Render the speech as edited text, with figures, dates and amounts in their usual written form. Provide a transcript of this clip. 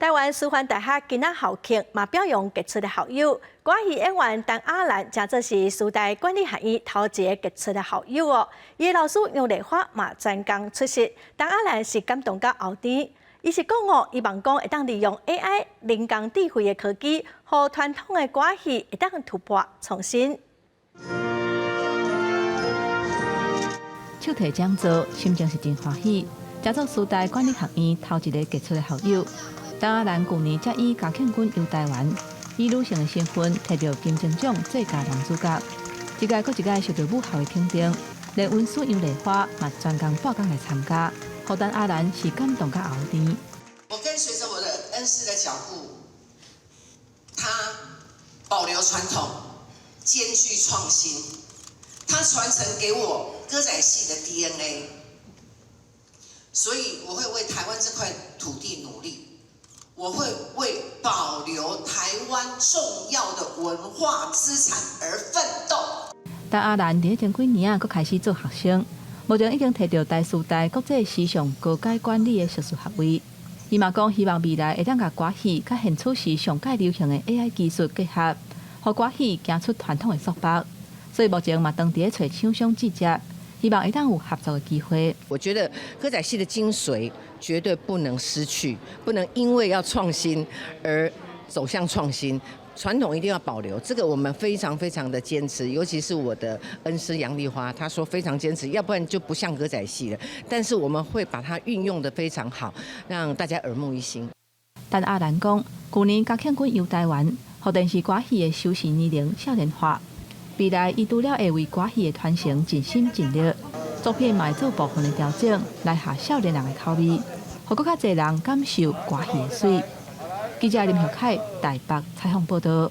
台灣師範大學今仔校慶，嘛表揚傑出的校友。歌仔戲演員陳亞蘭，正做是師大管理學院頭一个傑出的校友哦。伊的老師楊麗花嘛專工出席。陳亞蘭是感動甲喉甜，伊是講哦，伊望講會當利用 AI 人工智慧的科技，予傳統的歌仔戲會當突破創新。手提獎座，心情是真歡喜。正做師大管理學院頭一个傑出的校友。陳亞蘭舊年才以嘉慶君遊台灣，以女性的身份提著金鐘獎最佳男主角，一屆閣一屆受到母校的肯定，連恩師楊麗花嘛專工報工來參加，予陳亞蘭是感動甲喉甜。我跟隨着我的恩師的腳步，他保留傳統，兼具創新，他傳承給我歌仔戲的 DNA，所以我會為台灣這塊土地努力。我會為保留台灣重要的文化資產而奮鬥。陳亞蘭佇前幾年啊，閣開始做學生，目前已經提著台師大國際時尚高階管理的碩士學位。伊嘛講希望未來會當共歌戲佮現此時上蓋流行的 AI 技術結合，予歌戲行出傳統的束縛。所以目前嘛，當佇咧揣廠商接觸，希望會當有合作的機會。我覺得歌仔戲的精髓絕對不能失去，不能因為要創新而走向創新，傳統一定要保留。這個我們非常非常的堅持，尤其是我的恩師楊麗花，她說非常堅持，要不然就不像歌仔戲了。但是我們會把它運用得非常好，讓大家耳目一新。陳亞蘭講，舊年嘉慶君遊台灣，予電視歌戲的收視年齡少年化。未來，伊除了會為歌戲的傳承盡心盡力，作品嘛會做部分的調整，來合少年人的口味，予閣較濟人感受歌戲的媠。記者林學凱台北採訪報道。